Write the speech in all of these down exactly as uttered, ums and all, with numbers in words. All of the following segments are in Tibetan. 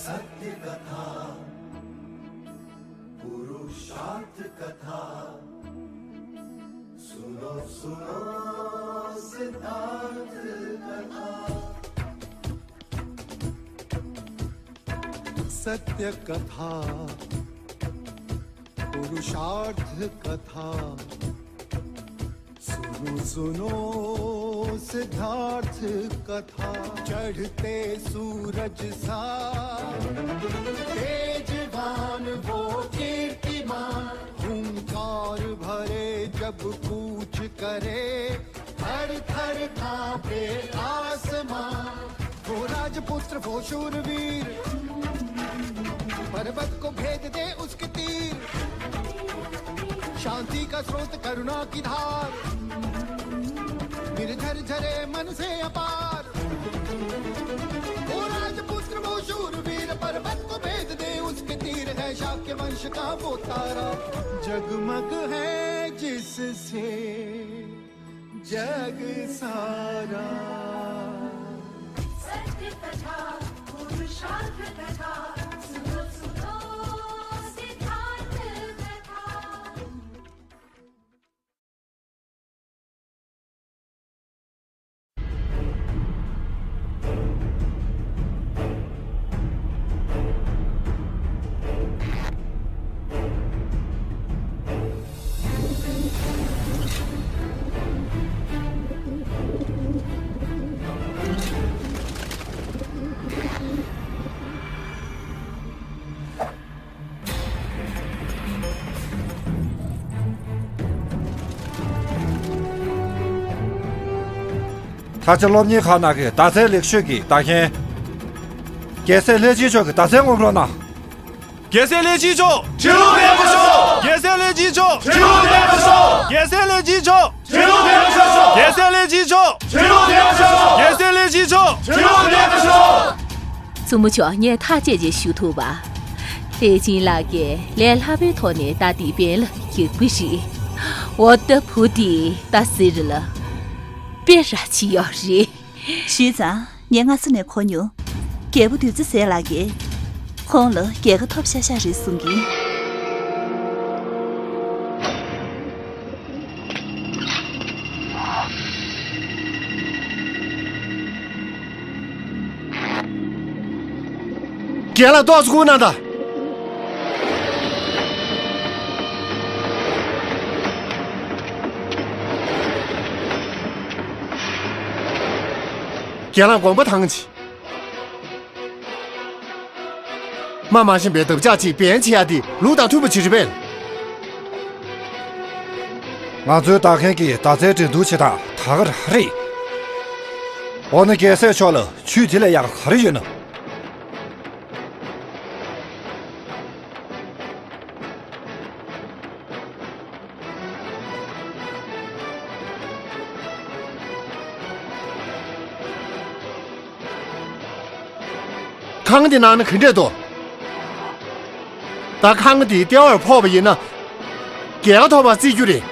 सत्य कथा, पुरुषार्थ कथा, सुनो सुनो सिद्धार्थ कथा। सत्य कथा, पुरुषार्थ कथा, सुनो सुनो सिद्धार्थ कथा। चढ़ते सूरज सा तेजवान वो कीर्तिमान, हुंकार भरे जब कूच करे, थर थर कांपे आसमां। वो राजपुत्र वो शूरवीर, पर्वत को भेद दे उसके तीर। शांति का स्रोत करुणा की धार, निर्झर झरे मन से अपार। वो राजपुत्र वो शूरवीर, पर्वत को भेद दे उसके तीर। है शाक्य वंश का वो तारा, जगमग है जिससे जग सारा। सत्य कथा, पुरुषार्थ कथा, सुनो सुनो सिद्धार्थ कथा। ད་ཆ་སློབ་གཉེར་ཁང་ནང་གི་བརྡ་རྩའི་ལེགས་ཤོས་ཀྱི་བརྡ་མཁན། རྒྱལ་སྲས་ལྷས་བྱིན་མཆོག་གི་བརྡ་རྩལ་ངོམ་རོགས་གནང་། རྒྱལ་སྲས་ལྷས་བྱིན་མཆོག་ཁྲི་ལོ་བརྟན་པར་ཤོག་རྒྱལ་སྲས་ལྷས་བྱིན་མཆོག་ཁྲི་ལོ་བརྟན་པར་ཤོག་རྒྱལ་སྲས་ལྷས་བྱིན་མཆོག་ཁྲི་ལོ་བརྟན་པར་ཤོག་རྒྱལ་སྲས་ལྷས་བྱིན་མཆོག་ཁྲི་ལོ་བརྟན་པར་ཤོག་རྒྱལ་སྲས་ལྷས་བྱིན་མཆོག་ཁྲི་ལོ་བརྟན་པར་ཤོག་བཙུན་མོ་མཆོག་ངས་ཐག་བཅད་རྗེས་ཞུ་ཐུབ་པ། ལྷས་བྱིན་ལགས་ཀྱིས་ལས་སླ་པོའི་ཐོག་ནས་རྟ་འདི་འབེན་ལ་རྒྱག་པ་རེད། འོ་ད་བུ་འདི་རྟ་ཟེར་ལ་དཔེ་ར་ཅིག་ཡོད་རེད། ཞུས་ཙང་ངས་སྔ་ས་ནས་གོ་མྱོང་། རྒྱལ་པོ་བདུད་རྩི་ཟས་ལགས་ཀྱིས་ཁོང་ལ་རྒྱལ་ཁ་ཐོབ་ཤག་ཤག་རེད་གསུང་གིན། རྒན་ལགས་ཏོག་ཙམ་སྒུག་གནང་དང་། རྒན་ལགས་དགོངས་པ་དྭངས་ཅིག་སྨྲ་མ་ཤེས་པའི་འདབ་ཆགས་ཅིག་འབེན་བྱེད་ཡ་དེ་ལུགས་དང་མཐུན་པ་ཅིག་རེད་པས། ང་ཚོའི་བདག་རྐྱེན་གྱི་བརྡ་རྩལ་འགྲན་བསྡུར་བྱེད་སྟངས་ད་ག་རང་རེད། འོ་ན་རྒྱལ་སྲས་མཆོག་ལ་ཆུ་དེ་ལས་ཡག་ག་རེ་ཡོད་ན། ཁང་འདི་ནང་ན་ག་འདྲས་འདུག་ད་ཁང་འདི་ལྟེ་བར་ཕོག་པ་ཡིན་ན། རྒྱལ་ཁ་ཐོབ་པ་བརྩི་རྒྱུ་རེད།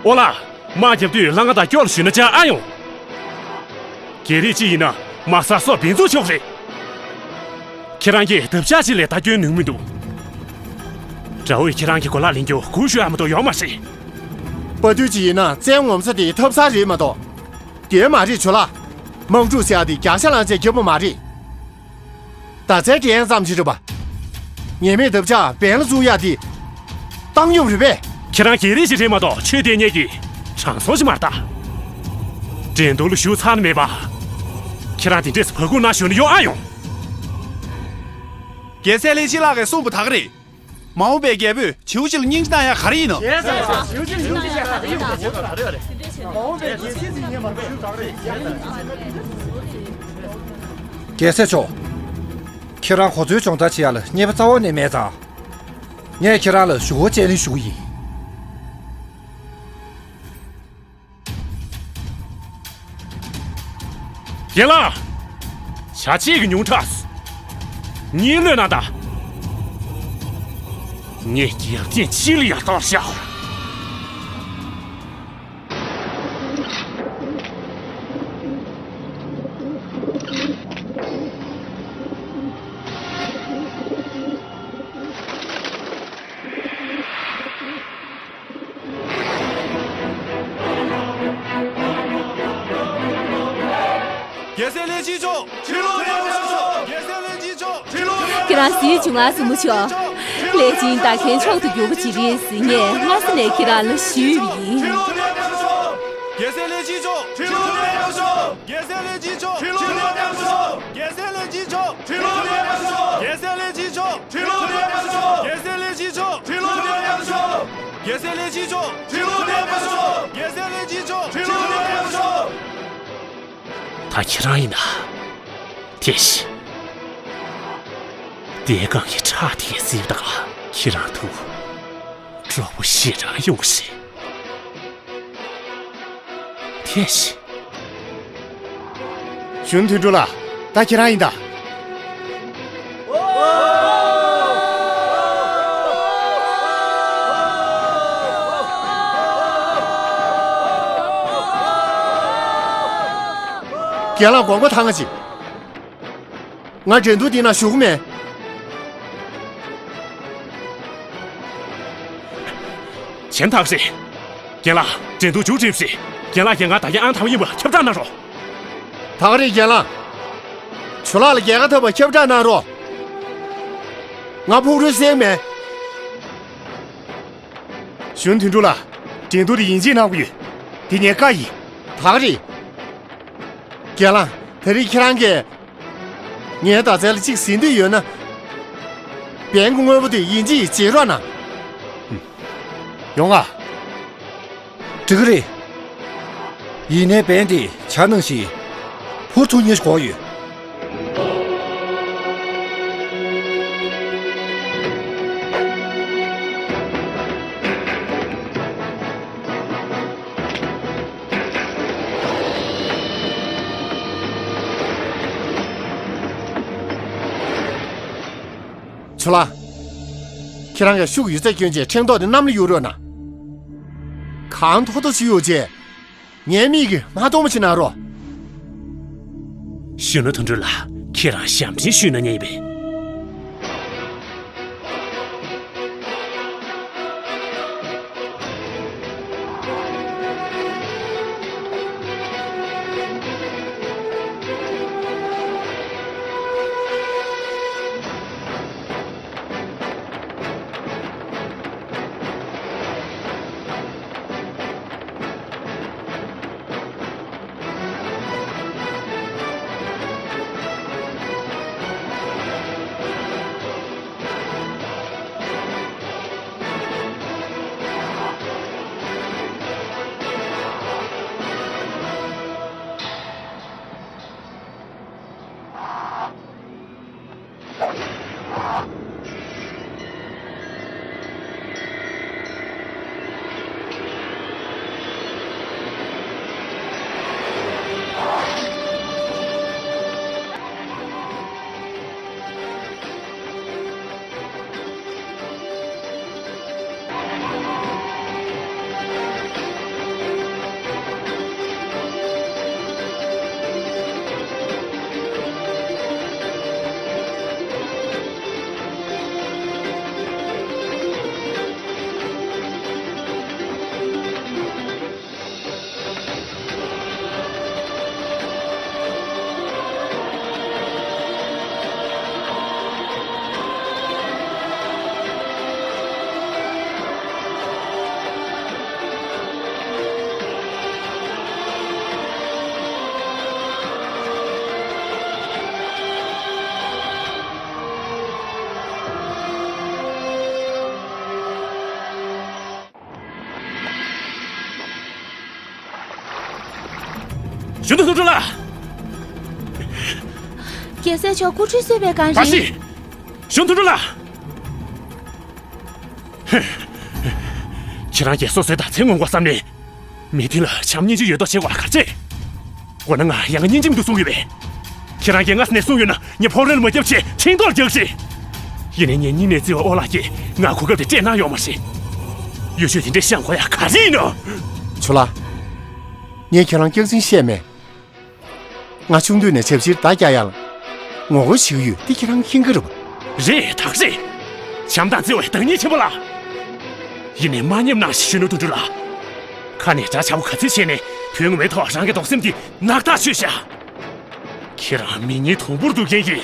ཨོ་ལགས། དམག་རྒྱབ་དུས་ལྷ་ང་དང་སྐྱོར་ཞུས་ན་ཅག་ཨ་ཡོང་། རྒྱལ་རིགས་གཅིག་ཡིན་ན་མ་ས་སོགས་འབེན་འཛུགས་ཆོག་རེད། ཁྱེད་རང་གིས་འདབ་ཆགས་གཅིག་ལས་ད་སྐྱོན་ནུས་མི་འདུག་དགྲ་བོས་ཁྱེད་རང་གི་གོ་ལག་ལེན་རྒྱུ་སྒུག་ཞུ་ཡ་མ་གཏོགས་ཡོང་མ་རེད། དཔའ་བརྟུལ་གཅིག་ཡིན་ན་བཙན་ངོམ་ས་དེ་ཐབ་ཚང་རེད་མ་གཏོགས། དེ་མ་རེད་ཇོ་ལགས། དམག་འཁྲུག་ཟེར་ཡ་དེ་རྒྱ་ཤ་ལང་ཆས་རྒྱབ་པ་མ་རེད། ད་ཚའི་འགན་ཙམ་ཞིག་རེད་པ། ཉེས་མེད་འདབ་ཆགས་འབེན་ལ་བཙུགས་ཡག་དེ་བཏང་སྙོམས་རེད་པས། ཁྱེད་རང་རྒྱལ་རིགས་ཤིག་རེད་མ་གཏོགས་ཆོས་དད་གཉེར་གྱི་དྲང་སྲོང་ཞིག་མ་རེད་ད། འགྲན་བསྡུར་ལ་ཞུགས་ཚར་ནི་མེད་པ། ཁྱེད་རང་དེ་འདྲས་སུ་བ་ཀུར་ནང་ཞུགས་ནི་ཡོང་ཨ་ཡོང་། རྒྱལ་སྲས་ལྷས་བྱིན་ལགས་ཀྱིས་གསུངས་པ་དག་རེད། མ་འོངས་པའི་རྒྱལ་པོས་བྱིའུ་གཅིག་ལ་སྙིང་རྗེ་གནང་ཡག་ག་རེ་ཡིན་ནམ། རྒྱལ་སྲས་ལྷས་བྱིན་ལགས་ཀྱིས་གསུངས་པ་དག་རེད། མ་འོངས་པའི་རྒྱལ་སྲས་ཟེར་མཁན་མ་གཏོགས་ཞུ་དག་རེད། རྒྱལ་སྲས་མཆོག་ཁྱེད་རང་གོ་མཚོན་སྦྱོང་བརྡར་བྱེད་ཡག་ལ་རྙེད་པ་རྩ་བ་ནས་མེད་ཙང་། ངས་ཁྱེད་རང་ལ་ཞུ་སྒོ་བཅར་ལེན་ཞུ་གི་ཡིན། རྒན་ལགས། བྱ་བྱེད་ཀྱི་ཉུང་དྲགས། གཉིད་ལོས་ན་ད། ངས་རྒྱབ་རྟེན་ཕྱི་ལ་ཡར་བཏང་བཞག་རྒྱལ་སྲས་ལྷན་ཅིག་མཆོག་ཁྱེད་རང་གཟི་འོད་བྱུང་བ་སྲུ་མོ་མཆོག་ལྷས་སྦྱིན་ད་གིན་མཆོག་ཏུ་གྱུར་པ་ཅིག་རེད་ཟེར་ངས་སྔ་ས་ནས་ཁྱེད་རང་ལ་ཞུས་པ་ཡིན། རྒྱལ་སྲས་ལྷན་ཅིག་མཆོག་ཁྱེད་རང་གཟི་འོད་བྱུང་བ་སྲུ་མོ་མཆོག་ལྷས་སྦྱིན་ད་གིན་མཆོག་ཏུ་གྱུར་པ་ཅིག་རེད་ཟེར་ངས་སྔ་ས་ནས་ཁྱེད་རང་ལ་ཞུས་པ་ཡིན། རྒྱལ་སྲས་ལྷན་ཅིག་མཆོག་ཁྱེད་རང་གཟི་འོད་བྱུང་བ་སྲུ་མོ་མཆོག་རྒྱལ་སྲས་ལྷན་ཅིག་མཆོག་ཁྱེད་རང་གཟི་འོད་བྱུང་བ་སྲུ་མོ་མཆོག་རྒྱལ་སྲས་ལྷན་ཅིག་མཆོག་ཁྱེད་རང་གཟི་འོད་བྱུང་བ་སྲུ་མོ་མཆོག་རྒྱལ་སྲས་ལྷན་ཅིག་མཆོག་ཁྱེད་རང་གཟི་འོད་བྱུང་བ་སྲུ་མོ་མཆོག་ད་ཁྱེད་རང་ཡིན་ན། ཐེ་ཤི། ཏེ་ཀང་གི་ཁྲག་དེ་གཟིབ་དང་ཁྱེད་རང་ཐུག་གྲོགས་པོ་ཞེ་དྲག་ཡོང་གི་རེད། ཐེ་ཤི། གཞོན་དོན་གྲུབ་ལགས། ད་ཁྱེད་རང་ཡིན་ད། རྒན་ལགས་དགོངས་པ་ཐང་ཅིག་ང་འགྲན་བསྡུར་འདི་ནང་ཞུགས་མེད། གཞན་དག་རེད། རྒན་ལགས་འགྲན་བསྡུར་མཇུག་སྒྲིལ་བྱེད། རྒན་ལགས་ཀྱིས་ང་ད་གིན་ཨང་དང་པོ་ཡིན་པ་ཁྱབ་བསྒྲགས་གནང་རོགས། ད་ག་རེད་རྒན་ལགས། ཇོ་ལགས་ལ་རྒྱལ་ཁ་ཐོབ་པ་ཁྱབ་བསྒྲགས་གནང་རོགས། ང་ཕུག་རོན་བསད་མེད། གཞོན་དོན་གྲུབ་ལགས། འགྲན་བསྡུར་དེ་ཡིན་གཅིག་གནང་དགོས་ཡོད། འདི་ངའི་བཀའ་ཡིན། ད་ག་རེད། རྒན་ལགས། ད་རེས་ཁྱེད་རང་གིས་ངའི་རྡ་རྩལ་ལ་གཅིག་ཟིན་འདོད་ཡོད་ན། བན་གྱི་དངོས་པོ་དེ་ཡིན་གཅིག་བརྗེ་རོགས་གནང་། ཡོང་ང་། འགྲིག་གི་རེད། ཡིན་ནའི་བན་དེ་བྱ་ནང་བཞིན་ཕུར་ཐུག་ཉེ་ཞིག་གོ་ཡོད། ཇོ་ལགས། ཁྱེད་རང་གིས་ཤུགས་ཡོད་ཚད་བསྐྱོན་བྱས་ཕྲེང་རྡོག་དེ་གནམ་ལ་གཡུག་རོགས་གནང་། གང་མཐོ་མཐོ་ཞིག་གཡུག་བྱས། ངའི་མིག་གིས་མ་མཐོང་བ་ཞིག་གནང་རོགས། གཞོན་ནུ་དོན་གྲུབ་ལགས། ཁྱེད་རང་ཞབས་འདྲེན་ཞུས་ན་ཉན་པས། གཞོན་ནུ་དོན་གྲུབ་ལགས། རྒྱལ་སྲས་མཆོག་སྐུ་ཁྲུས་གསོལ་བའི་སྒང་བ་རིང་། ཞིག་གཞོན་ནུ་དོན་གྲུབ་ལགས། ཁྱེད་རང་གིས་སོ་སོའི་རྡ་རྩལ་ངོམ་དགོས་བསམ་ནས། མི་དེ་ལ་བྱམས་སྙིང་རྗེ་ཡོད་མདོག་བྱེད་དགོས་ག་རེ་བྱེད། འོ་ན་ང་ཡང་སྙིང་རྗེ་མི་འདུག་གསུང་གི་བས། ཁྱེད་རང་གིས་སྔ་ས་ནས་གསུངས་ཡོད་ན་ངས་ཕོག་རོན་མ་རྒྱབ་ཆེད་ཕྲེང་རྡོག་རྒྱག་ཤིག་ཡིན་ནའི་ངའི་སྙིང་ནས་བརྩེ་བའི་ཨོ་ལགས་ཀྱིས་ང་གོ་སྐབས་དེ་སྤྲད་གནང་ཡོད་མ་རེད། ཡུལ་ཤུལ་དེ་འདྲའི་བཤམས་དགོས་ཡ་ག་རེ་ཡིན་ནམ། ཇོ་ལགས། ངས་ཁྱེད་རང་སྐྱག་རྫུན་བཤད་མེད། ང་ཆུང་དུས་ནས་ཞབས་ཕྱིར་མདའ་རྒྱག་ཡ་ལ་ངོ་རྒོལ་བྱེད་ཀྱི་ཡོད། འདི་ཁྱེད་རང་མཁྱེན་གྱི་རེད་པ། རེད་ད་ག་རེད། བྱམས་དང་བརྩེ་བའི་བདག་ཉིད་ཆེན་པོ་ལགས། ཡིན་ནའི་མ་ཉེས་གནང་ཞིག་གཞོན་ནུ་དོན་གྲུབ་ལགས། ཁ་ནས་འདྲ་ཆགས་པོ་ག་ཚོད་བྱས་ནས་དོན་ངོ་མའི་ཐོག་རང་གི་གདུང་སེམས་འདི་ནག་ཐག་ཆོད་བཞག་ཁྱེད་རང་མི་ངན་དུམ་བུར་འདུག་མཁན་གྱི་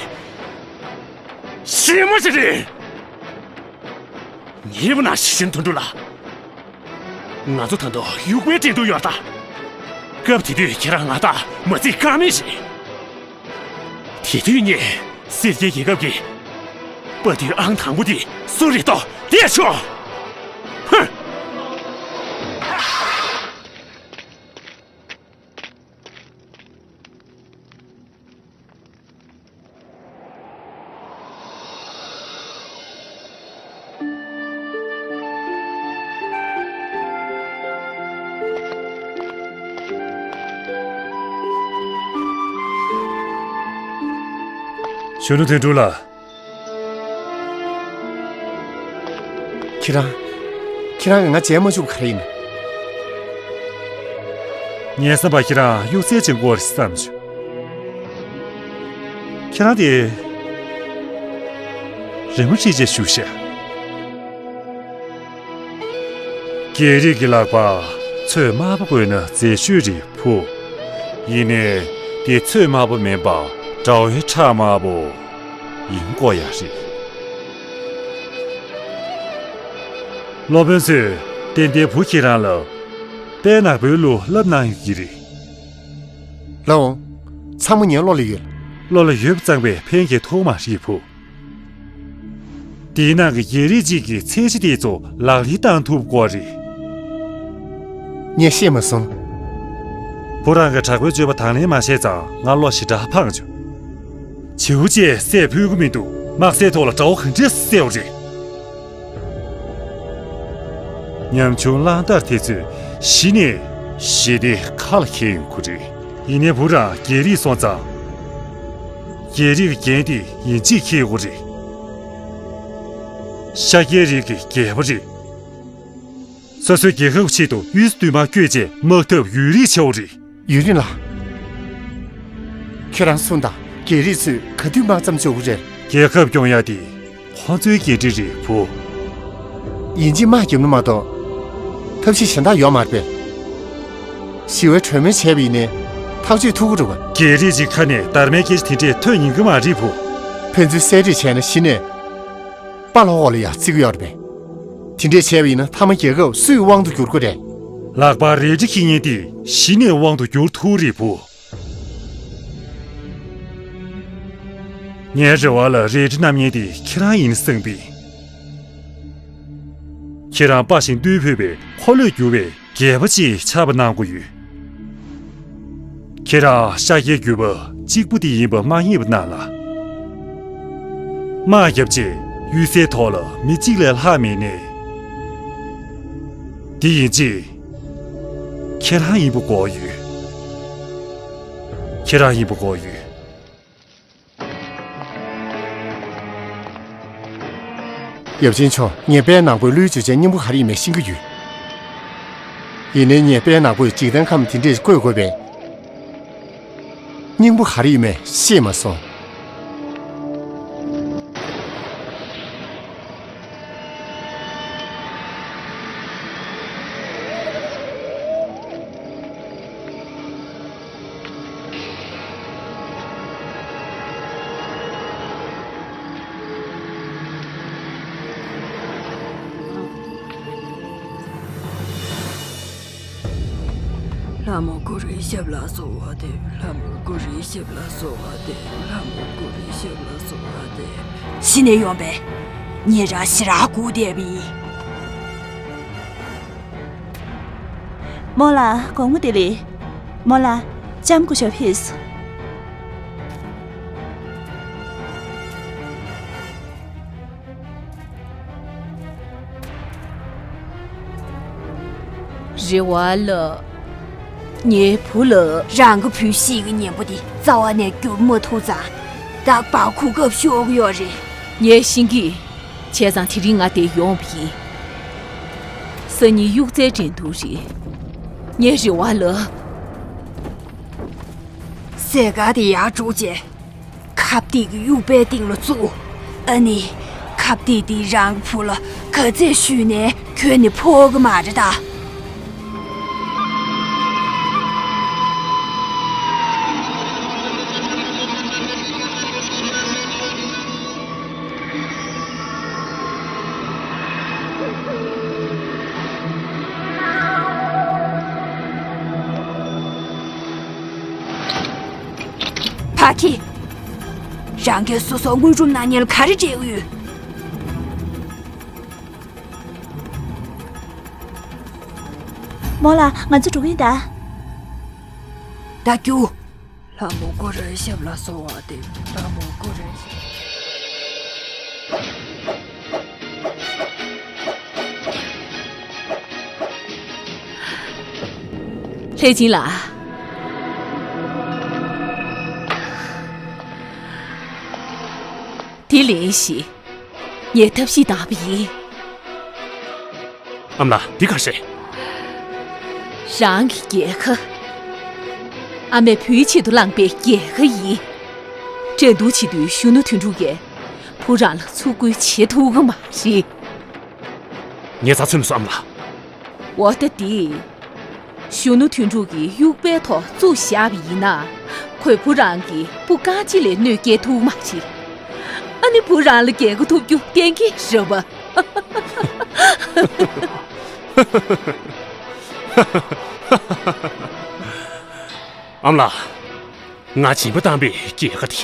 ཤི་མ་ཞིག་རེད། ཉེས་པ་ན་ཤི་བཞིན་དུ་འགྲོ་ལ། ང་ཚོ་ད་དུང་དབྱུག་པའི་འགྲན་བསྡུར་ཡོད་ད། སྐབས་དེ་དུས་ཁྱེད་རང་ང་དང་མ་བརྩིས་ཀ་མེད་རེད། དེ་དུས་ངས་སེར་སྐྱའི་རྒྱལ་ཁབ་ཀྱི་དཔའ་རྟུལ་ཨང་དང་པོ་དེ་སུ་རེད་དོ་བལྟས་ཆོག་ཧུ། གཞོན་ནུ་དོན་གྲུབ་ལགས། ཁྱེད་རང་། ཁྱེད་རང་གིས་ང་མཇལ་མ་བཅུག་པ་ག་རེ་ཡིན། ངས་བསམ་པ་ཁྱེད་རང་གཡུག་རྩལ་ཅན་སྐོར་ཞིག་བསམ་བྱུང་། ཁྱེད་རང་དེ་རི་མོ་བྲིས་རྗེས་བཞུགས་ཤག་རྒྱལ་རིགས་ཀྱི་ལག་པར་ཚོས་དམར་པོ་བགོས་ན་མཛེས་ཤོས་རེད་བུ། ཡིན་ནའི་དེ་ཚོས་དམར་པོ་མིན་པར་དགྲ་བོའི་ཁྲག་དམར་པོ་ཡིན་དགོས་ཡ་རེད། སློབ་དཔོན་ཚོས་ཏན་ཏན་བུ་ཁྱེད་རང་ལ་དཔལ་ནག་པོའི་གླུ་བསླབ་གནང་ཡོད་ཀྱི་རེད། ལགས་འོང་། ཚང་མ་ངའི་བློ་ལ་ཡོད། བློ་ལ་ཡོད་པ་ཙམ་པས་ཕན་གྱི་ཐོགས་མ་རེད་བུ། དེའི་ནང་གི་རྒྱལ་རིགས་གཅིག་གི་མཚན་གཞི་དེ་ཚོ་ལག་ལེན་བཏང་ཐུབ་དགོས་རེད། ངས་ཤེས་མ་སོང་། བུ་རང་གི་དྲག་པོའི་སྤྱོད་པ་དང་ལེན་མ་བྱས་ཙང་ང་བློ་ཞེ་དྲག་ཕངས་བྱུང་། བྱིའུ་ཅེས་སྲས་ཕུད་ཀྱི་མི་འདུག་དམག་སའི་ཐོག་ལ་དགྲ་བོ་ག་འདྲས་བསད་པ་རེད། ཉམ་ཆུང་གླང་དར་དེ་ཚོས་གཞི་ནས་ཞི་བདེ་ཁ་ལ་འཁྱེར་ཡོང་གི་རེད། ཡིན་ནའི་བུ་རང་རྒྱལ་རིགས་སོང་ཙང་། རྒྱལ་རིགས་ཀྱི་འགན་དེ་ཡིན་གཅིག་འཁྱེར་དགོས་རེད། ཤཱཀྱའི་རིགས་ཀྱི་རྒྱལ་པོ་རེད། སོ་སོའི་རྒྱལ་ཁབ་ཆེད་དུ་གཡུལ་སྡུད་མ་བསྐྱོད་ཅེས་དམག་འཐབ་ཡུན་རིང་ཆེ་བ་རེད། ཡུན་རིང་ལགས། ཁྱེད་རང་གསུངས་དང་རྒྱལ་རིགས་ཚོས་ག་དུས་དམག་མཚམས་འཇོག་གི་རེད། རྒྱལ་ཁབ་སྐྱོང་ཡ་དེ་ཁོ་ཚོའི་འགན་འཁྲི་རེད་བུ། ཡིན་གཅིག་དམག་རྒྱབ་ན་མ་གཏོགས། ཐབས་ཤེས་གཞན་དག་ཡོད་མ་རེད་པས། ཞི་བའི་གྲོས་མོལ་བྱས་པ་ཡིན་ནའི་ཐག་གཅོད་ཐུབ་ཀྱི་རེད་པ། རྒྱལ་རིགས་ཀྱི་ཁ་ནས་སྡར་མའི་སྐད་ཆ་དེ་འདྲས་ཐོན་ཡིན་གི་མ་རེད་བུ། ཕན་ཚུན་གསལ་འགྲེལ་བྱས་ན་གཞི་ནས་དཔའ་ལྷོ་འོག་ལ་ཡང་བརྩི་གི་ཡོད་རེད་པས། དེ་འདྲས་བྱས་པ་ཡིན་ན་མཐའ་མ་རྒྱལ་ཁབ་སུའི་དབང་དུ་འགྱུར་གི་རེད། ལག་པར་རལ་གྲི་འཁྱེར་མཁན་དེ་གཞི་ནས་དབང་དུ་འགྱུར་ཐུབ་རེད་བུ། ངའི་རེ་བ་ལ་རལ་གྲི་བསྣམས་མཁན་དེ་ཁྱེད་རང་ཡིན་བསམ་པས། ཁྱེད་རང་དཔའ་ཞིང་རྟུལ་ཕོད་པའི་འཁོར་ལོས་སྒྱུར་བའི་རྒྱལ་པོ་ཅིག་ཆགས་པ་གནང་དགོས་ཡོད། ཁྱེད་རང་ཤཱཀྱའི་བརྒྱུད་པ་གཅིག་པུ་དེ་ཡིན་པ་མ་ངེས་པ་གནང་ལ། དམག་བརྒྱབ་རྗེས་གཡུལ་སའི་ཐོག་ལ་མི་གཅིག་ལས་ལྷག་མེད་ནས། དེ་ཡིན་གཅིག་ཁྱེད་རང་ཡིན་པ་དགོས་ཡོད། ཁྱེད་རང་ཡིན་པ་དགོས་ཡོད། ཡབ་ཆེན་མཆོག་ངས་དཔལ་ནག་པོའི་གླུའི་བརྗོད་བྱའི་སྙིང་པོ་ག་རེ་ཡིན་མིན་ཤེས་ཀྱི་ཡོད། ཡིན་ནའི་ངས་དཔལ་ནག་པོས་འཇིག་རྟེན་ཁམས་དེ་འདྲས་བཀོད་དགོས་པའི་སྙིང་པོ་ག་རེ་ཡིན་མིན་ཤེས་མ་སོང་། ལྷ་མོ་གུ་རུའི་ཞབས་ལ་གསོལ་བ་འདེབས། ལྷ་མོ་གུ་རུའི་ཞབས་ལ་གསོལ་བ་འདེབས། ལྷ་མོ་གུ་རུའི་ཞབས་ལ་གསོལ་བ་འདེབས། གཞི་ནས་ཡོང་པས། ཉེ་རང་ཞེ་དྲག་སྒུག་བསྡད་པ་ཡིན། རྨོ་ལགས་དགོང་མོ་བདེ་ལེགས། རྨོ་ལགས་ལྕམ་སྐུ་ཞབས་ཕེབས་སོང་། རེ་བ་ལགས། ངའི་བུ་ལགས། རང་གི་བུ་ཤི་གི་གཉེན་པོ་དེ་རྩ་བ་ནས་བསྒྱུར་མ་ཐུབ་ཙང་། ད་བར་གོ་སྐབས་ཤོར་གི་ཡོད་རེད། ངས་ཤེས་ཀྱི། བྱས་ཙང་དེ་རིང་ང་འདིར་ཡོང་བ་ཡིན། སང་ཉིན་གཡུག་རྩལ་འགྲན་བསྡུར་རེད། ངའི་རེ་བ་ལགས། ཟས་སྐལ་དེ་ཡར་སྒྲུག་བྱས། ཁབ་སྟེགས་ཀྱི་དབྱུག་པའི་སྟེང་ལ་བཙུགས། ཨ་ནི། ཁབ་སྟེགས་འདི་རང་གི་བུ་ལ་ག་ཚད་གཞུས་ནའི་ཁྱོན་ནས་ཕོག་གི་མ་རེད་ད། ཨ་ཁི། རང་གིས་སོ་སོར་དངོས་གྲུབ་གནང་མཁན་ལ་ག་རེ་སྤྲད་ཀྱི་ཡོད། རྨོ་ལགས། ང་ཚོ་འགྲོ་གི་ཡིན་ད། ད་རྒྱུགས། ལྷ་མོ་ཀུ་རེ་ཤབ་ལ་སོགས་པ་དེ། ལྷ་མོ་ཀུ་རེ་ཤབ། ལྷས་སྦྱིན་ལགས། དེ་ལེན་ཞིག་ངས་ཐབས་ཤེས་བཏང་བ་ཡིན། ཨ་མ་ལགས། འདི་ག་རེད། རང་གི་རྒྱལ་ཁ། ཨ་མས་བུའི་ཆེད་དུ་བླངས་པའི་རྒྱལ་ཁ་ཡིན། འགྲན་བསྡུར་བྱེད་དུས་གཞོན་ནུ་དོན་གྲུབ་ཀྱིས་བུ་རང་ལ་ཚུར་རྒོལ་བྱེད་ཐུབ་ཀྱི་མ་རེད། ངས་ཚ་ཚོད་མི་སོང་ཨ་མ་ལགས། འོ་ད་འདི། གཞོན་ནུ་དོན་གྲུབ་ཀྱིས་དབྱུག་པའི་ཐོག་བཙུགས་བཞག་པ་ཡིན་ན། ཁོས་བུ་རང་གི་སྤུ་རྐང་གཅིག་ལས་གནོད་སྐྱེལ་ཐུབ་མ་རེད། ཨ་ནི་བུ་རང་ལ་རྒྱལ་ཁ་ཐོབ་རྒྱུ་གཏན་འཁེལ་རེད་པ། ཨ་མ་ལགས། ང་སྦྱིན་པ་བཏང་པའི་རྒྱལ་ཁ་དེ་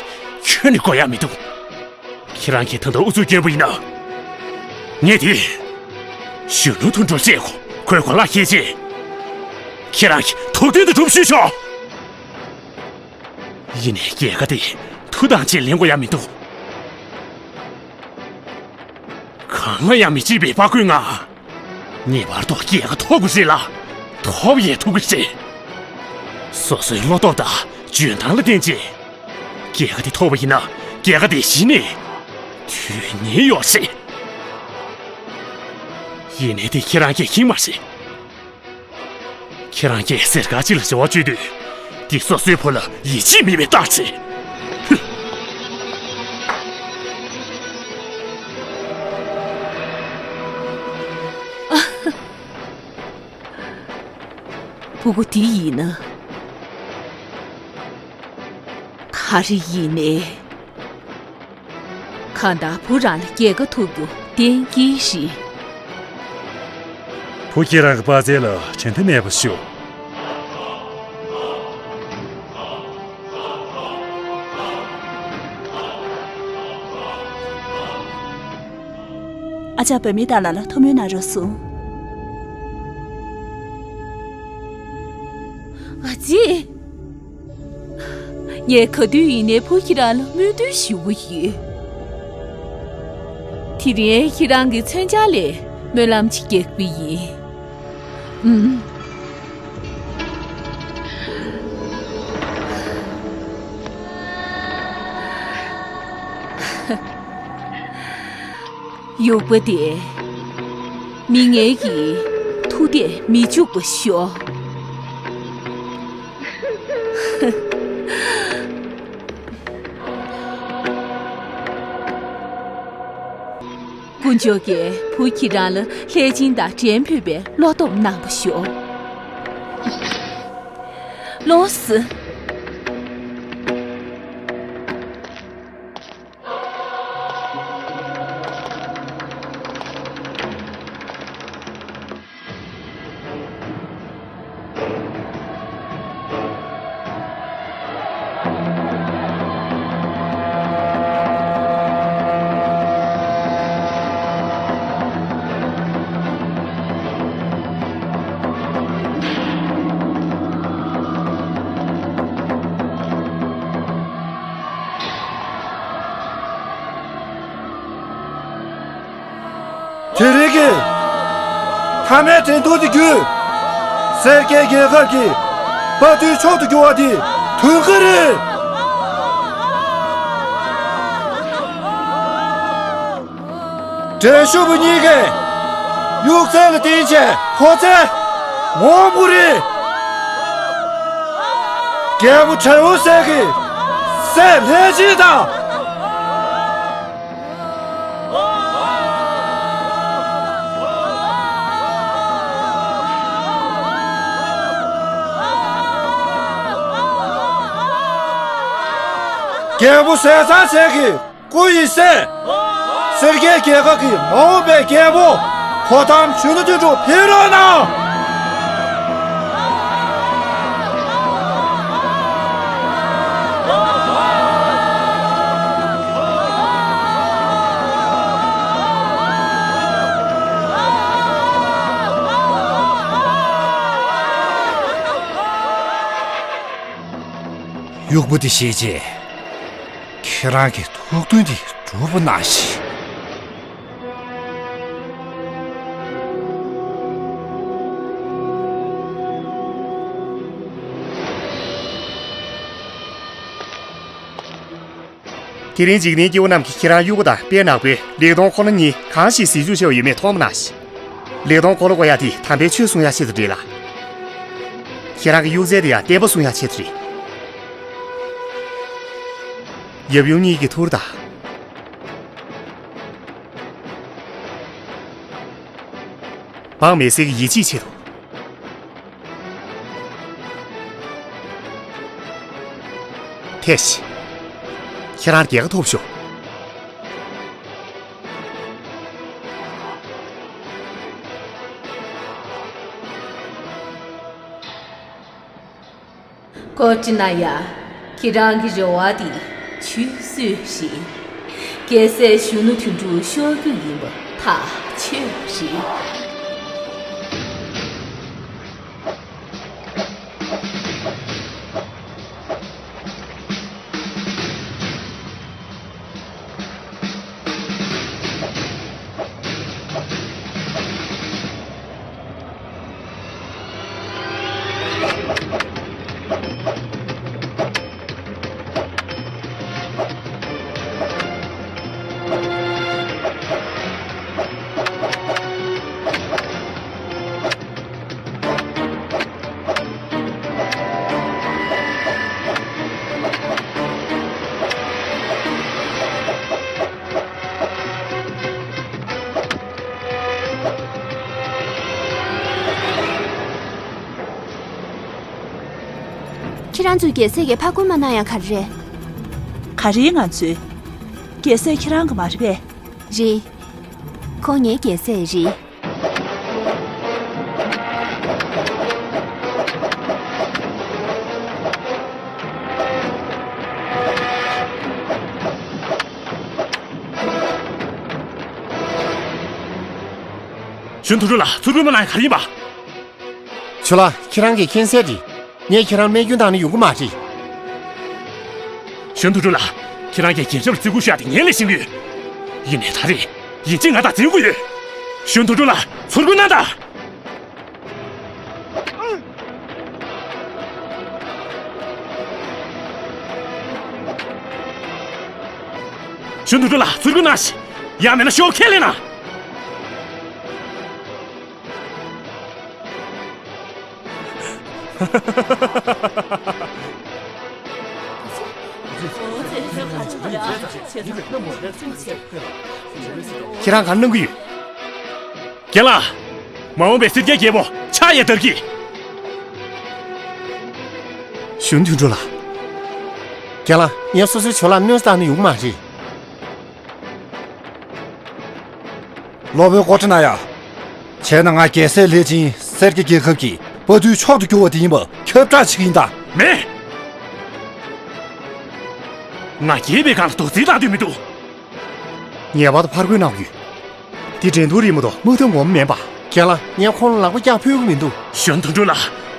ཁྱོན་ནས་དགོས་ཡག་མི་འདུག་ཁྱེད་རང་གིས་ད་ལྟ་ཨུ་ཚུགས་སྐྱོན་པ་ཡིན་ན། ངས་དེ་གཞོན་ནུ་དོན་གྲུབ་བཤད་གོ། ཁོས་གོ་ལག་ཁྱེར་རྗེས། ཁྱེད་རང་གིས་ཐུབ་བསྟན་དུ་སྒྲུབ་ཤོག་ཤོག་ཡིན་ནའི་རྒྱལ་ཁ་དེ་མཐུ་དང་བཅས་ལེན་དགོས་ཡག་མི་འདུག་གང་ལ་ཡང་མི་བརྗེད་པའི་དཔའ་རྒོད་ང་། ངེས་པར་དུ་རྒྱལ་ཁ་ཐོབ་དགོས་རེད་ལ། ཐོབ་ཡང་ཐོབ་ཀྱི་རེད། སོ་སོའི་བློ་སྟོབས་དང་འཇོན་ཐང་ལ་བརྟེན་བྱས། རྒྱལ་ཁ་དེ་ཐོབ་པ་ཡིན་ན། རྒྱལ་ཁ་དེ་གཞི་ནས་དོན་གཉེར་ཡོད་རེད། ཡིན་ནའི་དེ་ཁྱེད་རང་གིས་ཤེས་མ་རེད། ཁྱེད་རང་གིས་གཟེར་དཀར་གཅིག་ལ་རེ་བ་བཅོལ་དུས། འདི་སོ་སོའི་བུ་ལ་ཡིད་ཆེས་མེད་པའི་རྟགས་རེད། ཕྲུ་གུ་འདི་ཡིན་ན། ག་རེ་ཡིན་ནའི། གང་ལྟར་བུ་རང་ལ་རྒྱལ་ཁ་ཐོབ་རྒྱུ་གཏན་འཁེལ་རེད། བུ་ཁྱེད་རང་གི་དཔའ་རྩལ་ལ་དྲན་མཐའ་མེད་པ་ཞུ། ཨ་ཅག་བུད་མེད་དག་ལ་ལ་ཐུགས་སྨོན་གནང་རོགས་གསུངས། ཨ་ཙི། ངས་ག་དུས་ཡིན་ནའི་བུ་ཁྱེད་རང་ལ་སྨོན་འདུན་ཞུ་གི་ཡོད། དེ་རིང་ཁྱེད་རང་གི་མཚོན་ཆ་ལས་སྨོན་ལམ་ཅིག་རྒྱག་པ་ཡིན། ཨུམ། དབྱུག་པ་དེས་མི་ངན་གྱི་མཐུ་ལྡན་མི་འཇུག་པ་ཤོག་དཀོན་མཆོག་གིས་བུ་ཁྱེད་རང་ལ་ལྷས་སྦྱིན་དང་བྲན་ཕོད་པའི་བློ་སྟོབས་གནང་བ་ཤོག་ལོངས། དེ་རིང་གི་མཐའ་མའི་འགྲན་བསྡུར་དེ་བརྒྱུད། སེར་སྐྱའི་རྒྱལ་ཁབ་ཀྱི་དཔའ་རྟུལ་མཆོག་ཏུ་གྱུར་བ་དེ་དོན་ག་རེད། འགྲན་ཞུགས་པ་གཉིས་ཀས་དབྱུག་རྩལ་ལ་བརྟེན་བྱས་ཕོ་རྩལ་ངོ་བོ་རེད། རྒྱལ་པོ་དྲེའུ་སེ་གི་སྲས་ལྷས་སྦྱིན་དང་། རྒྱལ་པོ་ཟས་གཙང་སེ་གི་སྐུ་ཡི་སྲས། སེར་སྐྱའི་རྒྱལ་ཁབ་ཀྱི་མ་འོངས་པའི་རྒྱལ་པོ་ཕོ་བྲང་གཞོན་ནུ་དོན་གྲུབ་ཕེབས་རོགས་གནང་། དབྱུག་པ་དེ་བཞེས་རྗེས། ཁྱེད་རང་གི་ཐུགས་འདུན་དེ་སྒྲུབ་པ་གནང་ཞིག། དེ་རིང་འཇིག་རྟེན་སྐྱེ་བོ་རྣམས་ཀྱིས་ཁྱེད་རང་དབྱུག་པ་དང་དཔལ་ནག་པོའི་ལེགས་མཐོང་འཁོར་ལོ་གཉིས་གང་ཞིག་ཟིལ་འཇུག་བྱས་པ་ཡོད་མེད་མཐོང་བ་གནང་ཞིག། ལེགས་མཐོང་འཁོར་ལོ་བསྐོར་ཡག་དེ་དམ་པའི་ཆོས་གསུང་ཡག་ཆེད་དུ་རེད་ལ། ཁྱེད་རང་གི་དབྱུག་རྫས་དེ་ཡང་བསྟན་པ་གསུང་ཡག་ཆེད་དུ་རེད། ཡབ་ཡུམ་གཉིས་ཀྱི་ཐུགས་དང་། འབངས་མི་སེར་གྱི་ཡིད་ཆེས་ཆེད་དུ། ཐེ་ཤི། ཁྱེད་རང་རྒྱལ་ཁ་ཐོབ་ཤོག། ཀོ་ཅི་ན་ཡ། ཁྱེད་རང་གི་རེ་བ་དེ་ཆུད་ཟོས་རེད། རྒྱལ་སྲས་གཞོན་ནུ་དོན་གྲུབ་ཤོར་རྒྱུ་ཡིན་པ་ཐག་ཆོད་རེད། ཁྱེད་རང་ཚོས་རྒྱལ་སྲས་ཀྱི་ཕ་རྒོལ་མ་གནང་ཡག་ག་རེ་རེད། ག་རེ་ང་ཚོས། རྒྱལ་སྲས་ཁྱེད་རང་གི་མ་རེད་པས། རེད། ཁོང་ངའི་རྒྱལ་སྲས་རེད། གཞོན་དུ་རུ་ལ་ཚུར་རྒོལ་མ་གནང་ཡག་ག་རེ་ཡིན་པ། ཇོ་ལགས། ཁྱེད་རང་གིས་མཁྱེན་གསལ་རེད། ངས་ཁྱེད་རང་རྨས་སྐྱོན་བཏང་ན་ཡོང་གི་མ་རེད། གཞོན་དུ་འགྲོ་ལ། ཁྱེད་རང་གིས་རྒྱལ་ཁབ་ལ་བརྩི་བཀུར་ཞུ་ཡག་དེ་ངས་ལས་ཤེས་ཀྱི་ཡོད། ཡིན་ནའི་ད་རེས་ཡིན་གཅིག་ང་དང་འཛིང་དགོས་ཡོད། གཞོན་དུ་འགྲོ་ལ་ཚུར་རྒོལ་གནང་དང་། གཞོན་དུ་འགྲོ་ལ་ཚུར་རྒོལ་གནང་ཞིག། ཡང་མིན་ན་ཤོག་ཁས་ལེན་ན། ཁྱེད་རང་ག་རེ་གནང་གི་ཡོད། རྒན་ལགས། མ་འོངས་པའི་སེར་སྐྱའི་རྒྱལ་པོ་ཕྱག་གཡས་དར་གྱིས། གཞོན་དུ་འགྲོ་ལ། རྒན་ལགས། ངས་སོ་སོའི་ཇོ་ལགས་གནོད་བཏང་ན་ཡོང་གི་མ་རེད། སློབ་དཔོན་ཀོ་ཊ་ན་ཡ། བྱས་ན་ང་རྒྱལ་སྲས་ལས་ཅན་སེར་སྐྱ་རྒྱལ་ཁབ་ཀྱི་དཔའ་རྟུལ་མཆོག་ཏུ་གྱུར་བ་དེ་ཡིན་པ་ཁྱབ་བསྒྲགས་བྱེད་ཀྱི་ཡིན་ད། མེད། ང་རྒྱལ་བའི་སྒང་ལ་རྡོག་རྫིས་བཏང་འདོད་མི་འདུག། ངེས་པར་དུ་ཕར་རྒོལ་གནང་དགོས། འདི་འགྲན་བསྡུར་ཡིན་མ་གཏོགས་དམག་འཐབ་ངོ་མ་མིན་པ། རྒན་ལགས། ངས་ཁོང་ལ་ལག་པ་བཀྱག་ཕོད་ཀྱི་མི་འདུག། གཞོན་དུ་འགྲོ་ལ།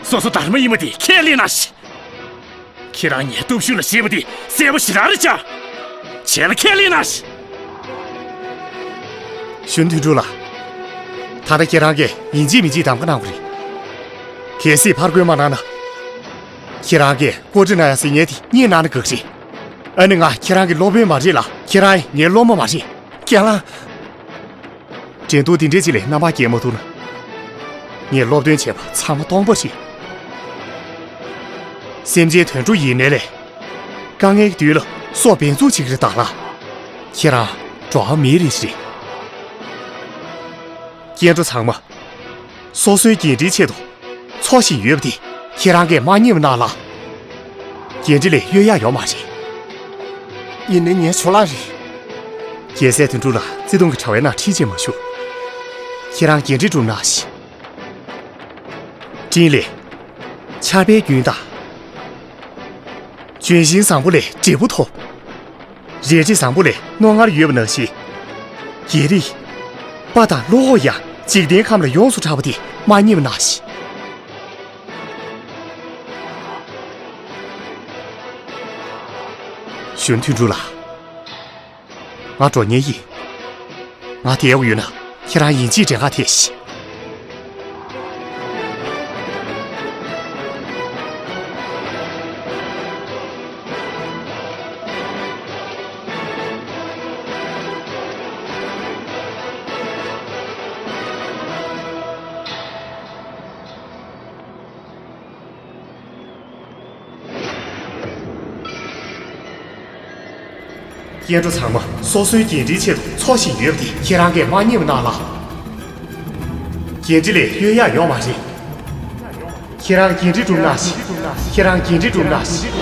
སོ་སོ་སྡར་མ་ཡིན་པ་དེ་ཁས་ལེན་གནང་ཞིག། ཁྱེད་རང་ངའི་སྟོབས་ཤུགས་ལ་ཞེད་པ་དེ་གསལ་པོ་ཞེ་དྲག་རེད་ཤག། བྱས་ན་ཁས་ལེན་གནང་ཞིག། གཞོན་དུ་འགྲོ་ལ། ད་ལྟ་ཁྱེད་རང་གིས་ཡིན་གཅིག་མིན་གཅིག་གདམ་ག་གནང་དགོས་རེད། གལ་སྲིད་ཕར་རྒོལ་མ་གནང་ན། ཁྱེད་རང་གིས་ཀོ་ཊ་ན་ཡ་ཟེར་མཁན་དེ་རྙེད་གནང་ན་དགའ་གི་རེད། ཨ་ནི་ང་ཁྱེད་རང་གི་སློབ་དཔོན་མ་རེད་ལ། ཁྱེད་རང་ངའི་སློབ་མ་མ་རེད། རྒན་ལགས། འགྲན་བསྡུར་འདི་འདྲའི་ཅིག་ལ་རྣམ་པ་རྒྱལ་མ་ཐུབ་ན། ངས་སློབ་སྟོན་བྱས་པ་ཚང་མ་སྟོང་པ་རེད། སེམས་ཅན་དོན་གྲུབ་ཡིན་ནའི་ལས། དཀའ་ངལ་གྱི་དུས་ལ་སྲོག་འབེན་འཛུགས་བྱེད་ཀྱི་རེད་ད་ལ། ཁྱེད་རང་འགྲོ་བ་མིའི་རིགས་རེད། སྐྱེ་འགྲོ་ཚང་མ། སོ་སོའི་འགན་འཁྲིའི་ཆེད་དུ། འཚོ་བཞིན་ཡོད་པ་དེ་ཁྱེད་རང་གིས་མ་རྙེད་པ་གནང་ལ། འགན་འཁྲི་ལས་གཡོལ་ཡག་ཡོད་མ་རེད། ཡིན་ནའི་ངའི་ཇོ་ལགས་རེད། རྒྱལ་སྲས་དོན་གྲུབ་ལ་བརྩེ་དུང་གི་དྲ་བའི་ནང་ཁྲིད་བྱེད་མ་ཞུ། ཁྱེད་རང་འགན་འཁྲི་སྒྲུབ་གནང་ཞིག། འཕྲིན་ལས། ཆར་པའི་རྒྱུན་དང་། ལྗོན་ཤིང་བཟང་པོ་ལས་འབྲས་བུ་ཐོབ། རལ་གྲི་བཟང་པོ་ལས་རྣོ་ངར་ཡོད་པ་ནང་བཞིན། རྒྱལ་རིགས། དཔའ་དང་བློ་ཁོག་ཡང་འཇིག་རྟེན་ཁམས་ལ་ཡོངས་སུ་གྲགས་པ་དེ་མ་རྙེད་པ་ནང་བཞིན། གཞོན་དོན་གྲུབ་ལགས། ང་འགྲོ་མཁན་ཡིན། ང་བསྡད་ཡོད་ན་ཁྱེད་རང་ཡིན་གཅིག་དྲན་ག་ཐེ་ཤི། སྐྱེ་འགྲོ་ཚང་མ་སོ་སོའི་འགན་འཁྲིའི་ཆེད་དུ་འཚོ་བཞིན་ཡོད་པ་དེ་ཁྱེད་རང་གིས་མ་བསྙེལ་བ་གནང་ལགས། འགན་འཁྲི་ལས་གཡོལ་ཡག་ཡོད་མ་རེད། ཁྱེད་རང་འགན་འཁྲི་སྒྲུབ་གནང་ཞིག་ཁྱེད་རང་འགན་འཁྲི་སྒྲུབ་གནང་ཞིག་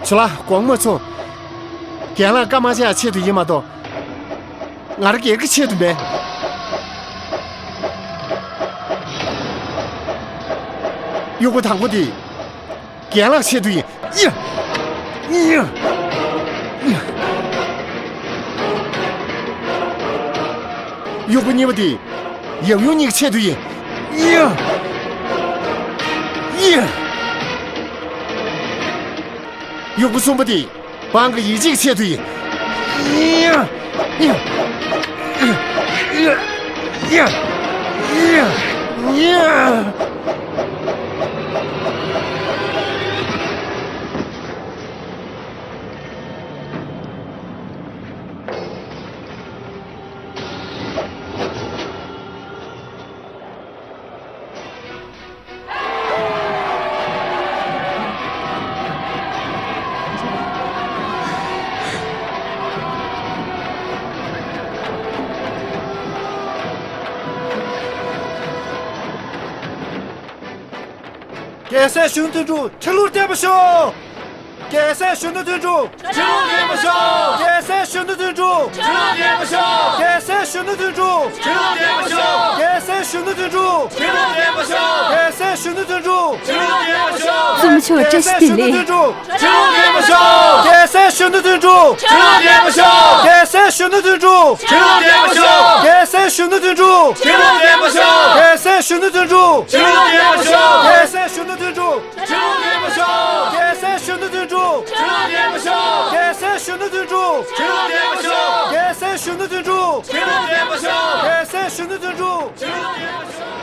ཇོ་ལགས་དགོངས་མ་ཚོམས། རྒན་ལགས་སྐར་མ་ཆག་ཆེད་དུ་ཡིན་མ་གཏོགས། ང་རང་སྒེར་གྱི་ཆེད་དུ་མེད། གཡོག་པོ་དང་པོ་དེ། རྒན་ལགས་ཆེད་དུ་ཡིན། ཡ། ཡ། ཡ། གཡོག་པོ་གཉིས་པ་དེ། ཡབ་ཡུམ་གཉིས་ཀྱི་ཆེད་དུ་ཡིན། ཡ། ཡ། གཡོག་པོ་གསུམ་པ་དེ། འབངས་ཀྱི་ཡིད་ཆེས་ཆེད་དུ་ཡིན། རྒྱལ་སྲས་གཞོན་ནུ་དོན་གྲུབ་ཁྲི་ལོར་བརྟན་པར་ཤོག་རྒྱལ་སྲས་གཞོན་ནུ་དོན་གྲུབ། ཁྲི་ལོར་བརྟན་པར་ཤོག་རྒྱལ་སྲས་གཞོན་ནུ་དོན་གྲུབ། ཁྲི་ལོར་བརྟན་པར་ཤོག་རྒྱལ་སྲས་གཞོན་ནུ་དོན་གྲུབ། ཁྲི་ལོར་བརྟན་པར་ཤོག་རྒྱལ་སྲས་གཞོན་ནུ་དོན་གྲུབ། ཁྲི་ལོར་བརྟན་པར་ཤོག་རྒྱལ་སྲས་གཞོན་ནུ་དོན་གྲུབ། ཁྲི་ལོར་བརྟན་པར་ཤོག་རྩོམ་མཆོག་བཀྲ་ཤིས་བདེ་ལེགས། ཁྲི་ལོར་བརྟན་པར་ཤོག་རྒྱལ་སྲས་གཞོན་ནུ་དོན་གྲུབ། ཁྲི་ལོར་བརྟན་པར་ཤོག་རྒྱལ་སྲས་གཞོན་ནུ་དོན་གྲུབ། ཁྲི་ལོར་བརྟན་པར་ཤོག་རྒྱལ་སྲས་གཞོན་ནུ་དོན་གྲུབ། ཁྲི་ལོར་བརྟན་པར་ཤོག་རྒྱལ་སྲས་གཞོན་ནུ་དོན་གྲུབ། ཁྲི་ལོར་བརྟན་པར་ཤོག་རྒྱལ་སྲས་གཞོན་ནུ་དོན་གྲུབ། ཁྲི་ལོར་བརྟན་པར་ཤོག་རྒྱལ་སྲས་གཞོན་ནུ་དོན་གྲུབ། ཁྲི་ལོར་བརྟན་པར་ཤོག་རྒྱལ་སྲས་གཞོན་ནུ་དོན་གྲུབ། ཁྲི་ལོར་བརྟན་པར་ཤོག་རྒྱལ་སྲས་གཞོན་ནུ་དོན་གྲུབ། ཁྲི་ལོར་བརྟན་པར་ཤོག་རྒྱལ་སྲས་གཞོན་ནུ་དོན་གྲུབ། ཁྲི་ལོར་བརྟན་པར་ཤོག་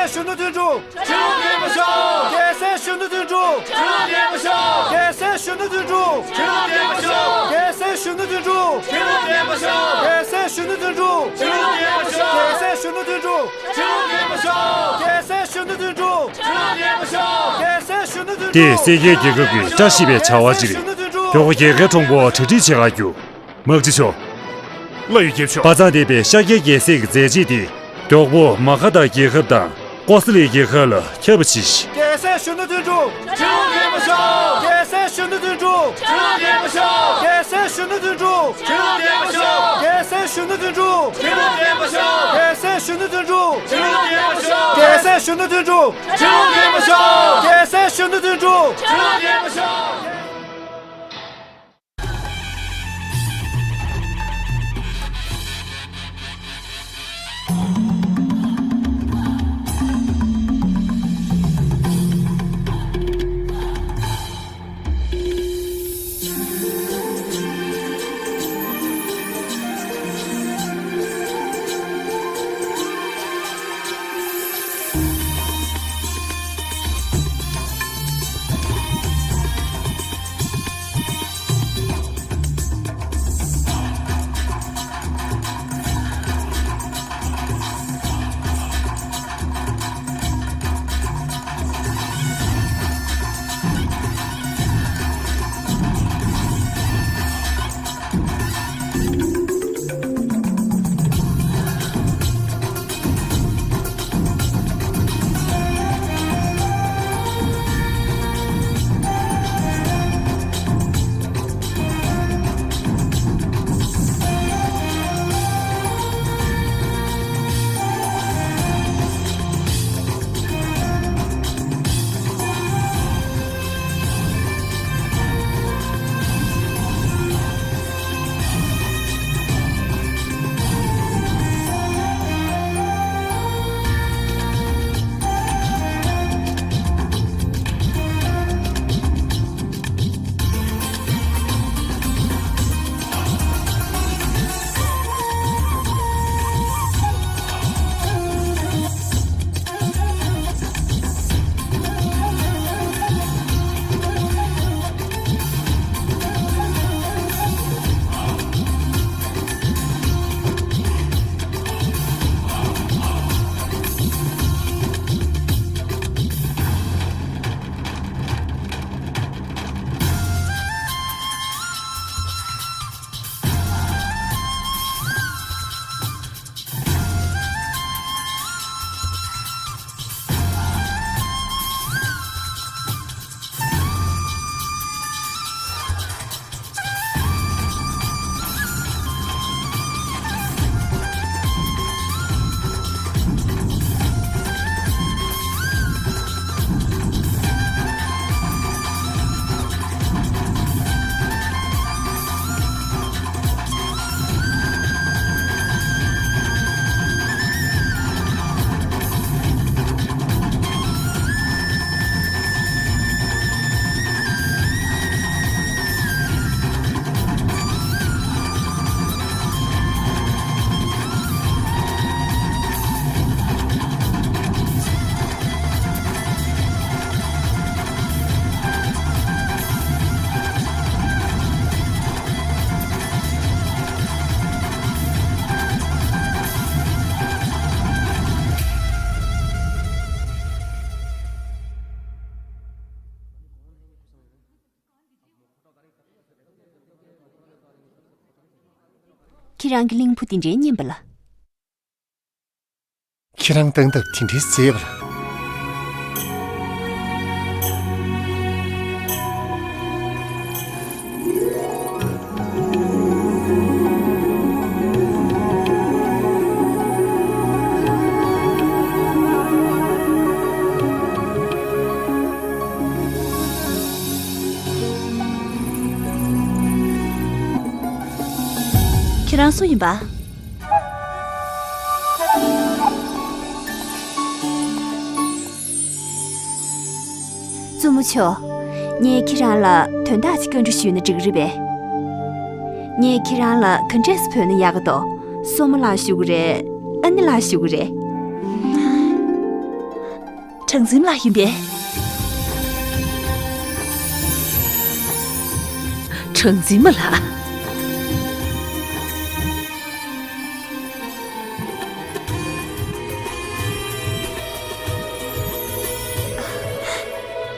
གཞོན་ནུ་དོན་གྲུབ། ཁྲི་ལོ་བརྟན་པོ་ཤོག་རྒྱལ་སྲས་གཞོན་ནུ་དོན་གྲུབ། ཁྲི་ལོ་བརྟན་པོ་ཤོག་རྒྱལ་སྲས་གཞོན་ནུ་དོན་གྲུབ། ཁྲི་ལོ་བརྟན་པོ་ཤོག་རྒྱལ་སྲས་གཞོན་ནུ་དོན་གྲུབ། ཁྲི་ལོ་བརྟན་པོ་ཤོག་རྒྱལ་སྲས་གཞོན་ནུ་དོན་གྲུབ། ཁྲི་ལོ་བརྟན་པོ་ཤོག་རྒྱལ་སྲས་གཞོན་ནུ་དོན་གྲུབ། ཁྲི་ལོ་བརྟན་པོ་ཤོག་རྒྱལ་སྲས་གཞོན་ནུ་དོན་གྲུབ། ཁྲི་ལོ་བརྟན་པོ་ཤོག་རྒྱལ་སྲས་གཞོན་ནུ་དོན་གྲུབ། དེས་སེར་སྐྱའི་རྒྱལ་ཁབ་ཀྱི་བཀྲ་ཤིས་པའི་བྱ་བ་གཅིག་རེད། མགྱོགས་པོ་རྒྱལ་ཁའི་གྲོང་པོར་གྲ་སྒྲིག་བྱེད་ག་རྒྱུགས། དམག་སྤྱི་མཆོག་བླ་ཡོད་རྒྱལ་མཆོག་པ་ཚང་སྡེ་པའི་ཤཱཀྱའི་རྒྱལ་སྲས་ཀྱི་མཛད་རྗེས་དེ། མགྱོགས་པོ་མ་ཧཱ་དང་རྒྱལ་ཁབ་དང་ཀོ་ས་ལའི་རྒྱལ་ཁབ་ལ་ཁྱབ་པ་བྱས་ཤིང་། རྒྱལ་སྲས་གཞོན་ནུ་དོན་གྲུབ། ཁྲི་ལོ་བརྟན་པོ་ཤོག་རྒྱལ་སྲས་གཞོན་ནུ་དོན་གྲུབ། ཁྲི་ལོ་བརྟན་པོ་ཤོག་རྒྱལ་སྲས་གཞོན་ནུ་དོན་གྲུབ། ཁྲི་ལོ་བརྟན་པོ་ཤོག་རྒྱལ་སྲས་གཞོན་ནུ་དོན་གྲུབ། ཁྲི་ལོ་བརྟན་པོ་ཤོག་རྒྱལ་སྲས་གཞོན་ནུ་དོན་གྲུབ། ཁྲི་ལོ་བརྟན་པོ་ཤོག་རྒྱལ་སྲས་གཞོན་ནུ་དོན་གྲུབ། ཁྲི་ལོ་བརྟན་པོ་ཤོག་རྒྱལ་སྲས་གཞོན་ནུ་དོན་གྲུབ། ཁྲི་ལོ་བརྟན་པོ་ཤོག་ཁྱེད་རང་གི་གླིང་བུ་དེ་འདྲའི་སྙན་པ་ལ། ཁྱེད་རང་སྟངས་སྟབས་དེ་འདྲའི་མཛེས་པ་ལ། ཁྱེད་རང་སུ་ཡིན་པ། བཙུན་མོ་མཆོག་ངས་ཁྱེད་རང་ལ་དོན་དག་ཅིག་བཀའ་འདྲི་ཞུས་ན་འགྲིག་གི་རེད་པས། ངས་ཁྱེད་རང་ལ་ག་འདྲས་སེ་བོས་ན་ཡག་གི་འདུག་སྲུ་མོ་ལགས་ཞུ་གི་རེད། ཨ་ནེ་ལགས་ཞུ་གི་རེད། གྲངས་འཛིན་མ་ལགས་ཡིན་པས། གྲངས་འཛིན་མ་ལགས།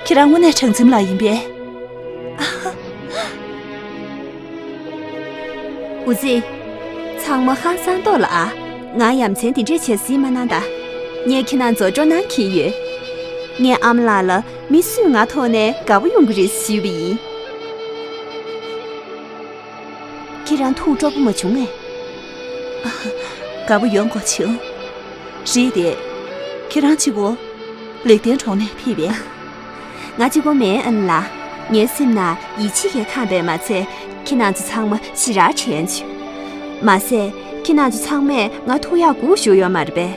ཁྱེད་རང་དངོས་གནས་གྲངས་འཛིན་མ་ལགས་ཡིན་པས། འུ་ཙི། ཚང་མ་ཧང་སང་ཏོ་ལ་ཨ། ང་ཡ་མཚན་དེ་འདྲས་བྱེད་སྲིད་མ་གནང་ད། ངས་ཁྱེད་རང་ཚོ་སྤྲོ་སྣང་འཁྱེར་ཡོད། ངས་ཨ་མ་ལགས་ལ་མི་སུས་ང་མཐོང་ནས་དགའ་པོ་ཡོང་གི་རེད་ཞུས་པ་ཡིན། ཁྱེད་རང་ཐུགས་སྤྲོ་པོ་མ་བྱུང་ངས། དགའ་པོ་ཡོང་དགོས་བྱུང་། རེད་དེ། ཁྱེད་རང་གཅིག་པོ། ལེགས་ལྡན་གྲོང་ནས་ཕེབས་པས། ང་གཅིག་པོ་མིན་ཨ་ནི་ལགས། ངའི་སེམས་ན་ཡིད་ཆེས་ཀྱིས་ཁེངས་པས་མ་ཚད་ཁྱེད་རང་ཚོ་ཚང་མ་ཞེ་དྲག་དྲན་བྱུང་། མ་ཟད་ཁྱེད་རང་ཚོ་ཚང་མས་ང་ཐུགས་ཡག་དགུ་ཞུ་ཡོད་མ་རེད་པས།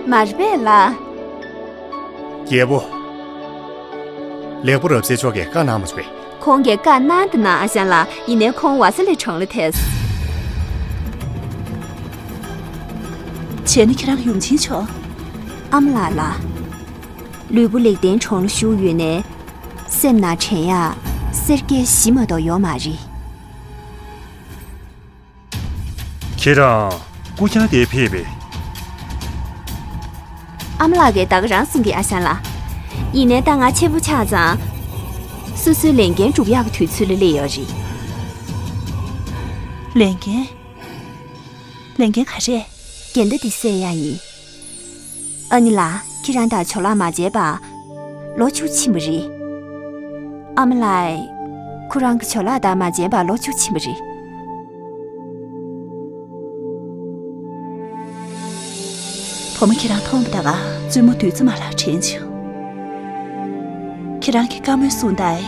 མ་རེད་པས་ལགས། རྒྱལ་པོ། ལེགས་པོ་རབ་གསལ་མཆོག་གིས་བཀའ་གནང་མ་བྱུང་བས། ཁོང་གིས་བཀའ་གནང་དང་གནང་ཨ་ཞང་ལགས། ཡིན་ནའི་ཁོང་ཝ་ས་ལི་གྲོང་ལ་ཐད་སོང་། བྱས་ན་ཁྱེད་རང་ཡུམ་ཆེན་མཆོག་ཨ་མ་ལགས་ལགས། ལུས་པོ་ལེགས་ལྡན་གྲོང་ལ་བཞུགས་ཡོད་ནའི། སེམས་ནང་དྲན་ཡག་སེར་སྐྱའི་གཞི་མ་གཏོགས་ཡོད་མ་རེད། ཁྱེད་རང་སྐུ་རྐྱང་དེ་ཕེབས་པས། ཨ་མ་ལགས་ཀྱིས་ད་ག་རང་གསུང་གི་ཨ་ཞང་ལགས། ཡིན་ནའི་ད་ང་ཆེན་པོ་ཆགས་ཙང་། སོ་སོའི་ལས་འགན་སྒྲུབ་ཡག་གི་དུས་ཚོད་ལ་སླེབས་ཡོད་རེད། ལས་འགན། ལས་འགན་ག་རེ། འགལ་ཟླ་འདི་སེལ་ཡག་ཡིན། ཨ་ནི་ལགས། ཁྱེད་རང་དང་ཇོ་ལགས་མ་མཇལ་བར་ལོ་བཅུ་ཕྱིན་པ་རེད། ཨ་མ་ལགས། ཁོ་རང་གི་ཇོ་ལགས་དང་མ་མཇལ་བར་ལོ་བཅུ་ཕྱིན་པ་རེད། བུ་མོ་ཁྱེད་རང་མཐོང་བ་ད་ག་བཙུན་མོ་བདུད་རྩི་མ་ལགས་དྲན་བྱུང་། ཁྱེད་རང་གི་བཀའ་མོལ་གསུང་སྟངས་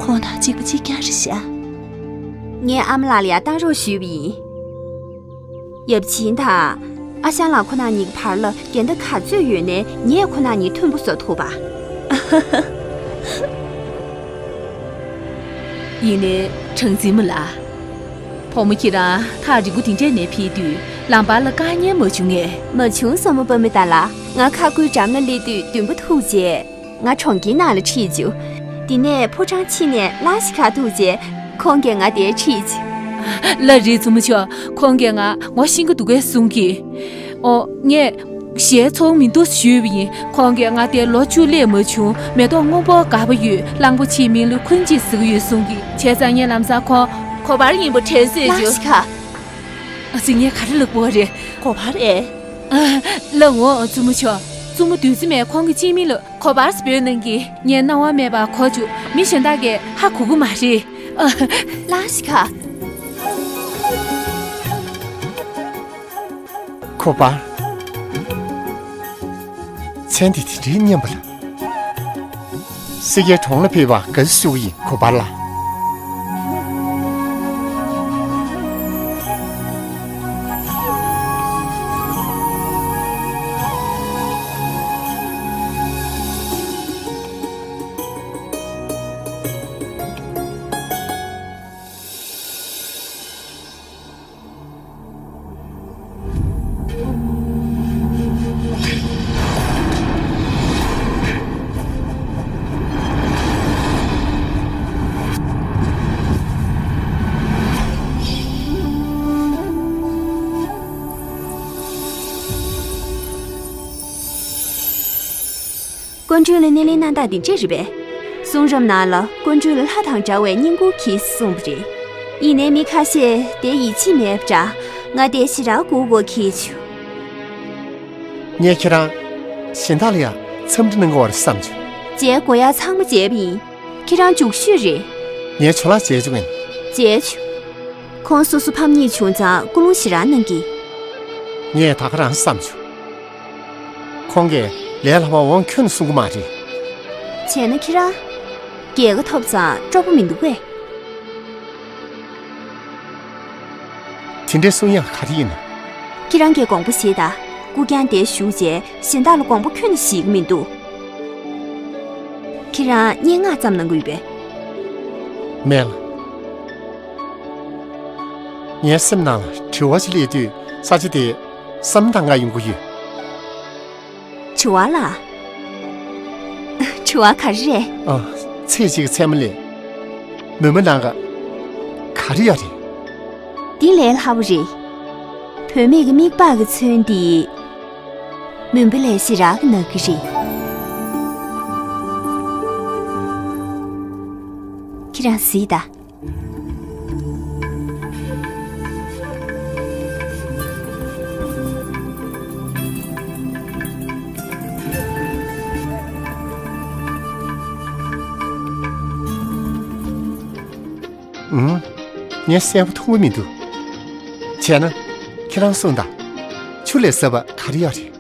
ཁོང་དང་གཅིག་པ་གཅིག་རྐྱང་རེད་ཤག་ངས་ཨ་མ་ལགས་ལ་ཡར་བཏང་རོགས་ཞུས་པ་ཡིན། ཡབ་ཆེན་དང་། ཨ་ཞང་ལགས་ཁོ་ན་གཉིས་ཀྱི་བར་ལ་འགལ་ཟླ་ག་ཚོད་ཡོད་ནའི་ངས་ཁོ་ན་གཉིས་མཐུན་པོ་བཟོ་ཐུབ་པ། ཡིན་ནའི་གྲངས་འཛིན་མ་ལགས། བུ་མོ་ཁྱེད་རང་ཐག་རིང་པོ་དེ་འདྲས་ནས་ཕེབས་དུས་ལམ་བར་ལ་དཀའ་ངལ་མ་བྱུང་ངས། མ་བྱུང་སོ་མོ་པ་མི་ལྟ་ལ། ང་ཁ་ཁུའི་འགྲམ་ལ་སླེབས་དུས་མདུན་པ་ཐུག་རྗེས། ང་གྲོང་ཁྱེར་ནང་ལ་ཁྲིད་བཅུག་དེ་ནས་ཕོ་བྲང་ཕྱི་ནས་ལ་ཤི་ཁ་ཐུག་རྗེས། ཁོང་གིས་ང་དེར་ཁྲིད་བཅུག་ལ་རེད་བཙུན་མོ་མཆོག་ཁོང་གིས་ང་ངོ་ཤེས་ཀྱི་འདུག་གས་གསུང་གི་ཨོ། ངས་ཞལ་ཚོང་མི་འདུག་ཞུས་པ་ཡིན། ཁོང་གིས་ང་དེར་ལོ་བཅུ་སླེབས་མ་བྱུང་། མེ་ཏོག་སྔོན་པོ་དགའ་པོ་ཡོད། གླང་པོ་ཆེའི་མིང་ལ་ཁུན་ཅི་ཟེར་གྱི་ཡོད་གསུང་གི་བྱས་ཙང་ངས་ལམ་སང་ཁོང་གོ་བར་ཡིན་པ་དྲན་སོས་ལ་བྱུང་ཤི་ཁ་ཨ་ཙི་ངས་ག་རེ་ལབ་དགོས་པ་རེད། གོ་བར་ཨེ། ལ་འོ་བཙུན་མོ་མཆོག་བཙུན་མོ་བདུད་རྩི་མས་ཁོང་གི་སྤྱི་མིང་ལ་གོ་བར་སྤོས་གནང་གི་ངས་སྣང་བ་མེད་པར་གོ་བཅུག་མི་གཞན་དག་གིས་ཧ་གོ་གི་མ་རེད། ལ་ཤི་ཁ་གོ་བར། མཚན་དེ་དེ་འདྲའི་སྙན་པ་ལ། སེར་སྐྱའི་གྲོང་ལ་ཕེབས་པར་དགའ་བསུ་ཞུ་གི་ཡིན་གོ་བར་ལ། སྐུ་མགྲོན་ལ་སྣེ་ལེན་གནང་སྟངས་འདི་འདྲས་རེད་པས། གསུང་རབ་ནང་ལ་སྐུ་མགྲོན་ལ་ལྷ་དང་འདྲ་བའི་བསྙེན་བཀུར་གྱིས་གསུངས་པ་རེད། ཡིན་ནའི་མི་ཁ་ཤས་དེ་ཡིད་ཆེས་མེད་པ་འདྲ། ང་དེ་ཞེ་དྲག་སྒུག་དགོས་ཁེལ་བྱུང་། ངས་ཁྱེད་རང་གཞན་དག་ལ་ཡང་འཚམས་འདྲི་གནང་དགོས་པ་རེད་བསམ་བྱུང་། མཇལ་དགོས་ཡག་ཚང་མ་མཇལ་བ་ཡིན། ཁྱེད་རང་མཇུག་ཤོས་རེད། ངས་ཇོ་ལགས་མཇལ་བྱུང་ངས། མཇལ་བྱུང་། ཁོང་སོ་སོ་ཕམ་ཉེས་བྱུང་ཙང་སྐུ་རླུང་ཞེ་དྲག་གནང་གི་ངས་ད་ག་རང་བསམ་བྱུང་། ཁོང་གིས་ལས་སླ་བ་འོང་ཁྱོན་གསུང་གི་མ་རེད། བྱས་ན་ཁྱེད་རང་། རྒྱལ་ཁ་ཐོབ་ཙང་སྤྲོ་པོ་མི་འདུག་གས། དེ་འདྲའི་གསུང་ཡག་ག་རེ་ཡིན་ན། ཁྱེད་རང་གིས་དགོངས་པ་བཞེས་དང་། སྐུ་རྐྱང་དེར་བཞུགས་རྗེས་གཞན་དག་ལ་དགོངས་པ་ཁྱོན་ནས་བཞེས་ཀྱི་མི་འདུག་ཁྱེད་རང་སྙན་ངག་བརྩམས་གནང་གི་ཡོད་པས། མེད་ལགས། ངའི་སེམས་ནང་ལ་དྲི་བ་ཞིག་སླེབས་དུས་ས་ཆ་དེ་བསམ་བློ་བཏང་ག་ཡོང་གི་ཡོད། དྲི་བ་ལ། དྲི་བ་ག་རེ་རེད། ཨ། ཚེས་གཅིག་གི་མཚན་མོ་ལ། མུན་པ་ནང་ག་ག་རེ་ཡོད་རེད། འདི་ལས་སླ་པོ་རེད། བུད་མེད་ཀྱི་མིག་པགས་ཀྱི་ཚོན་འདི། མུན་པ་ལས་ཞེ་དྲག་གི་ནག་གི་རེད། ཁྱེད་རང་གཟིགས་དང་། ཨུམ། ངས་གསལ་པོ་མཐོང་གི་མི་འདུག་བྱས་ན། ཁྱེད་རང་གསུངས་དང་། ཆུ་ལས་ཟབ་པ་ག་རེ་ཡོད་རེད།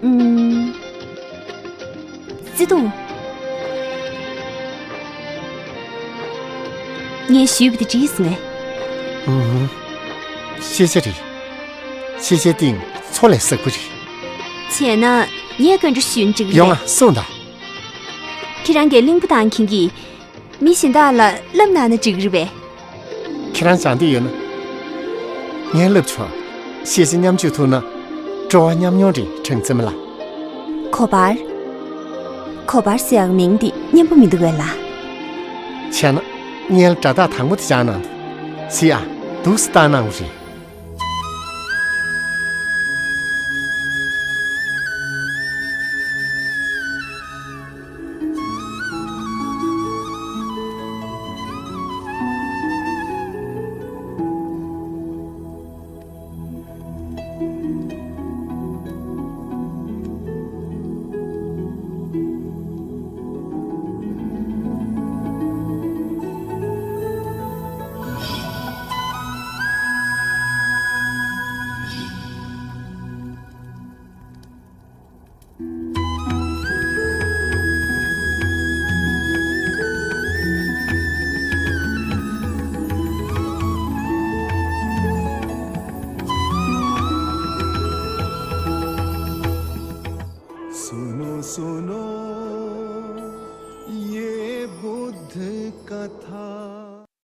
ཨུམ། བརྩེ་དུང་། ངས་ཞུས་པ་དེ་འགྲིག་སོང་ངས། ཨུམ། ཤེས་བྱ་རེད། ཤེས་བྱའི་སྟེང་མཚོ་ལས་ཟབ་པོ་རེད། བྱས་ན་ངས་ག་འདྲ་ཞུས་ན་འགྲིག་གི་ཡོང་ང་། གསུངས་དང་། ཁྱེད་རང་གིས་གླིང་བུ་དང་ཁྱིམ་གྱི་མི་གཞན་དག་ལ་བསླབ་གནང་ན་འགྲིག་གི་རེད་པས། ཁྱེད་རང་སྦྱང་འདོད་ཡོད་ན། ངས་བསླབ་ཆོག་ཤེས་བྱ་མཉམ་སྤྱོད་ཐུབ་ན། སྤྲོ་བ་མཉམ་མྱོང་རེད། དྲང་བཙན་མ་ལགས། གོ་བར། གོ་བར་ཟེར་ཡག་མིང་འདི་སྙན་པོ་མི་འདུག་པས་ལགས། བྱས་ན། ངས་སྒྲ་ཐག་དང་པོ་དེ་སྦྱང་གནང་དང་། གཟིགས་ཨ། འདུག་སེ་བཏང་གནང་དགོས་རེད། सुनो सुनो ये बुद्ध कथा।